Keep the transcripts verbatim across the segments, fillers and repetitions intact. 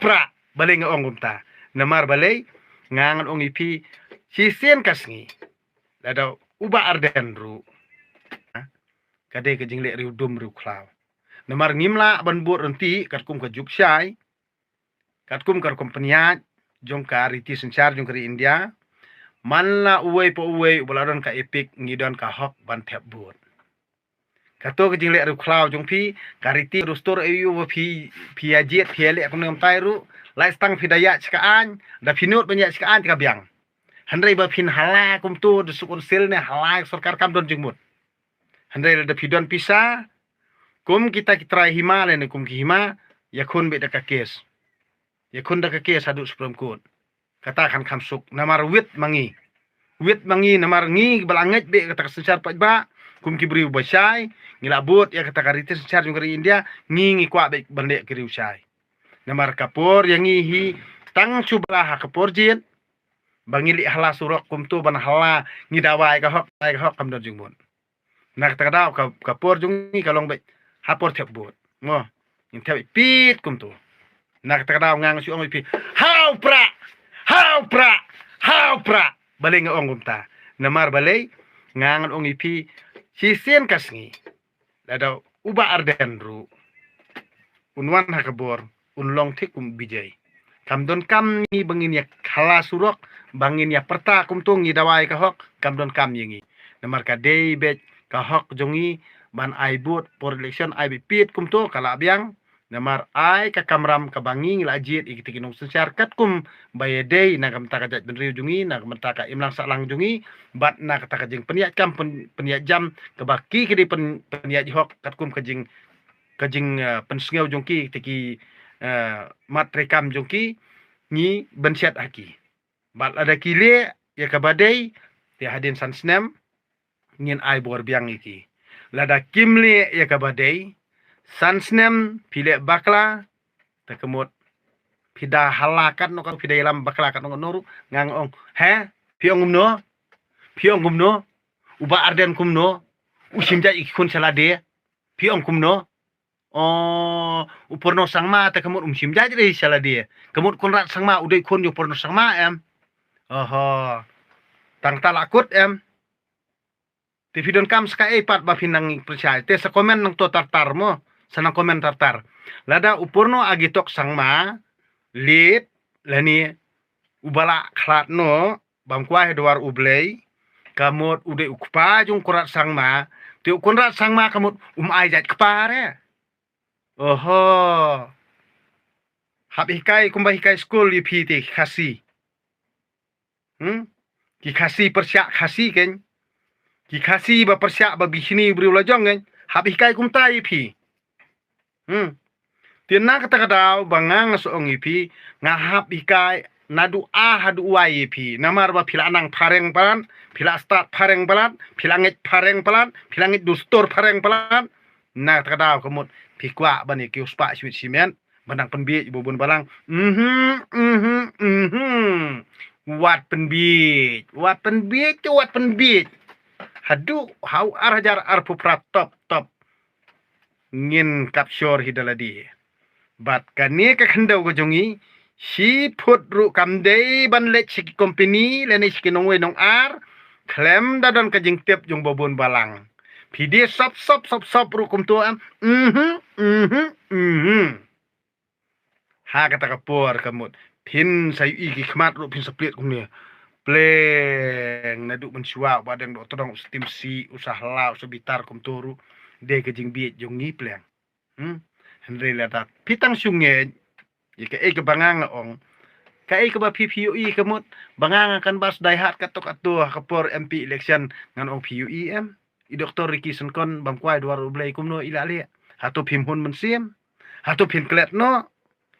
pra, balei nga ong kumta. Namar balei, nga ngan ong ïa phi, shisien ka sngi. Lada u Bah Ardent ruh. Ha? Ka dei ka jingleh riewdum riewkhlaw. Namar ngim lah ban bud ryntih, katkum ka juk shai. Katkum ka rukom pynïaid, jong ka riti synshar jong ka ri India. Man la uwei pa uwei, uba la don ka EPIC, ngi don ka hok ban thep bud. Kato ka jingleh riewkhlaw jong phi, ka riti dustur aïu ba phi, phi ïa jied, phi ïa leh kumne kumtai ruh, lai stang phi da ïaid sha ka aiñ, da phi nud ban ïaid sha ka aiñ te ka biang. Hynrei ba phin hala kumto, da suk council ne hala sorkar kam don jingmut. Hynrei lada phi don pisa, kum kita ki trai hima lane kum ki hima, ïakhun beit da ka case. Ïakhun da ka case haduh Supreme Court. Kata kan kham suk, namar wit ma ngi. Wit ma ngi, namar ngi ba la ngeit beit kata ka synshar paidbah, kum ki briew ba shai, ngi la bud ïa kata ka riti synshar jong ka ri India, ngi ngi kwah beit ban leh ki riew shai. Namar ka por ïa ngi hi, tang shu ba la ha ka por jied, ba ngi leit hala surok kumto ban hala ngi dawa ïa ka hok, ïa ka hok kam don jingmut. Na kata ka daw ka, ka por jong ngi ka long beit ha por thep bud. Mo, ngin thep beit pit kumto. Na kata ka daw nga nga shu ong ïa phi, hau pra, hau pra, hau pra. Balei nga ong kumta. Namar balei, nga ngan ong ïa phi, shisien ka sngi. Lada u Bah Ardent ruh un wan ha ka bor, un long thik kum Vijay. Kam don kam ngi ba ngin ïa hala surok, ba ngin ïa pyrta kumto ngi dawa ïa ka hok, kam don kam ïa ngi. Namar ka dei beit ka hok jong ngi ban ai bud por election, ai beit pit kumto ka la biang. Namar ai ka kamram kaba ngi ngi la jied ïa kita ki nongsynshar katkum ba ïadei na ka bynta ka jaitbynriew jong ngi, na ka bynta ka imlang sahlang jong ngi, bad na kata ka jingpynïaid kam pyn-, pynïaid jam kaba ki ki dei pyn-, pynïaid hok katkum ka jing, ka jing, eh, pynsngew jong ki, kita ki, eh, mat treikam jong ki, ngi bynshet ha ki. Bad lada ki leh ïa kaba dei, te hadien san snem, ngin ai bor biang ïa ki. Lada kim leh ïa kaba dei, san snem phi leh bakla, te ka mut phi da hala katno katno, phi da ïalam bakla katno katno ruh, nga nga ong, he? Phi ong kumno? Phi ong kumno? U Bah Ardent kumno? U shim jait ïa ki khun sha lade? Phi ong kumno? O, u Purno Sangma te ka mut um shim jait re sha lade. Ka mut Conrad Sangma u dei khun jong Purno Sangma em. Oho. Tang ta la kut em. Te phi donkam sa kaei pat ba phin nang pyrshah. Te sa comment nangto tar tar mo. Sa nang comment tar tar. Lada u Purno Agitok Sangma, leit, lane u ba la khlad noh, bam kwai ha dwar U Blei, ka mut u dei u kpa jong u Conrad Sangma, te u Conrad Sangma ka mut um ai jait kpa re. Oho. Hap hikai kumba hikai skul ïa phi te ki Khasi. Hmm? Ki Khasi pyrshah Khasi kein. Ki Khasi ba pyrshah ba bishni briew la jong kein. Hap hikai kumta ïa phi. Hmm. Te na kata ka daw ba nga nga sa ong ïa phi, nga hap hikai naduh A haduh Y ïa phi. Namar ba phi la nang phareng palat, phi la stad phareng palat, phi la ngeit phareng palat, phi la ngeit dustur phareng palat. Na kata ka daw ka mut phi kwah ban ïa kiew spah shuit shimet, ba nang pynbiej ba bun balang. Mhm, mhm, mhm. Wat pynbiej, wat pynbiej, te wat pynbiej. Haduh ha u ar hajar arphew phra top, top. Ngin capture hi da lade. Bad kane ka khyndew ka jong ngi, shi phut ruh kam dei ban leit sha ki company, lane sha ki nongwei nongar, khlem da don ka jingtip jong ba bun balang. Phi dei sop, sop, sop, sop ruh kumto em. Mhm, mhm, mhm. Ha kata ka por ka mut phin sa ïohi ki khmat ruh phin sa plied kumne. Pleng naduh mynshuwa u Bah Ardent u tdong u sa timsi, u sa hla, u sa bitar kumto ruh. Dei ka jingbiej jong ngi pleng. Hmm? Hynrei lada phi tang shu ngeit ïa kaei kaba nga nga ong, kaei kaba phi phi ïohi ka mut ba nga nga canvass die hard katto katto ha ka por M P election, ngan ong phi ïohi em? I Doktor Ricky Syngkon bam kwai dwar U Blei kumno i la leh? Hato phim hun mynsiem? Hato phin klet noh?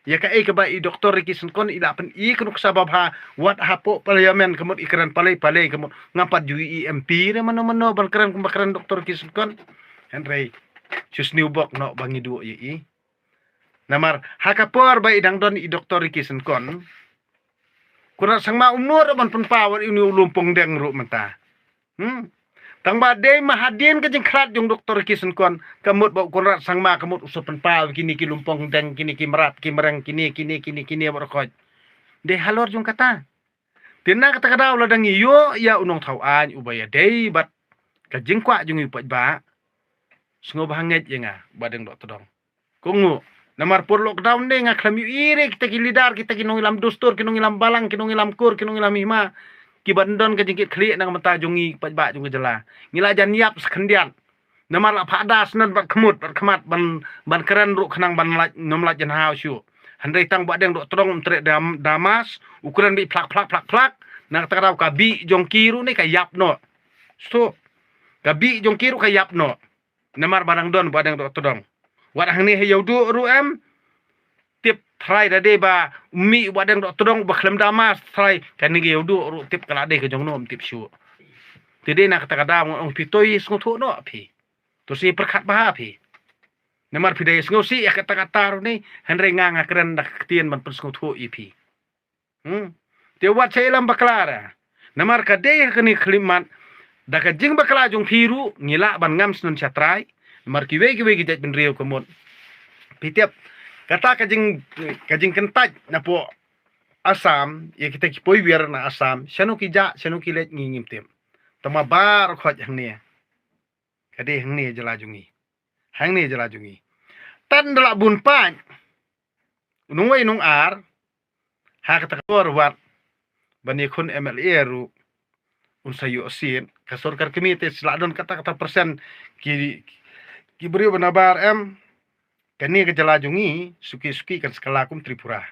Ïa kaei kaba i Doktor Ricky Syngkon i la pyni ka nuksa babha, wat hapoh Parliament ka mut i kren palei palei ka mut, ngam pat ju ïohi M P re mano mano ban kren kumba kren Doktor Ricky Syngkon. Hynrei shu sniew bok noh ba ngi duh ïa i. Namar ha ka por ba i dang don i Doktor Ricky Syngkon, Conrad Sangma um nud ban pynpaw ïa une u Lum Pongdeng ruh mynta. Hmm. Tang ba dei ma hadien ka jingkhlad jong Doktor Ricky Syngkon, ka mut ba u Conrad Sangma, ka mut u Sopen Pau, kine ki Lumpong Deng, kine ki Mrad, ki Mreng, kine, kine, kine, kine, ba rkhoj. Dei halor jong kata. Te na kata ka daw lada ngi ïoh ïa u nongthaw aiñ uba ïadei bad ka jingkwah jong ngi u paidbah, sngewbha ngeit ïa nga, Bah Deng Dohtdong. Ko nguh, namar por lockdown ne nga khlem ïohi re kita ki leader, kita ki nongïalam dustur, ki nongïalam balang, ki nongïalam kur, ki nongïalam hima, kiban don ka jingkitkhlieh na ka bynta jong ngi paidbah jong ka jylla. Ngi la jan ïap sa khyndiat. Namar la phah da shen bad khmut bad khmat ban, ban kren ruh khnang ban lait, nym lait jan haw shuh. Hynrei tang Bah Deng Dohtdong um treh dam, da mask, u kren bih phlak, phlak, phlak, phlak. Na kata ka daw ka bih jong ki ruh ne ka ïap noh. Shuh. Ka bih jong ki ruh ka ïap noh. Namar ba dang don Bah Deng Dohtdong. Wat hangne ha Ïewduh ruh em. Tip trai da dei ba u mih Bah Deng Dohtdong ba khlem da mask trai, kane ka Ïewduh ruh tip ka la dei ka jong no em tip shuh. Te dei na kata ka daw nga ong phi to ïa sngewthuh noh phi. To shi pyrkhat bha phi. Namar phi dei sngewsih ïa kata kata ruh ne, hynrei nga nga kren da ka ktien ban pynsngewthuh ïa phi. Hmm. Te wat sha ïalam bakla ra. Namar ka dei ha kane ka khyllipmat, da ka jingbakla jong phi ruh ngi lah ban ngam shen sha trai. Namar kiwei kiwei ki jaitbynriew ka mut. Phi tip, kata ka jing, ka jingkyntait napoh Assam, ïa kita ki poiwiar na Assam, shano ki jah, shano ki leit ngi ngim tip. Tangba baroh khoit hangne. Ka dei hangne jylla jong ngi. Hangne jylla jong ngi. Tad da la bun paid. U nongwei nongar. Ha kata ka por wat ban ïakhun M L A ruh un sa ïoh seat. Ka sorkar kmie te sla don kata kata persen ki, ki briew ba nabar em. Kane ka jylla jong ngi suki suki kan sa kylla kum Tripura.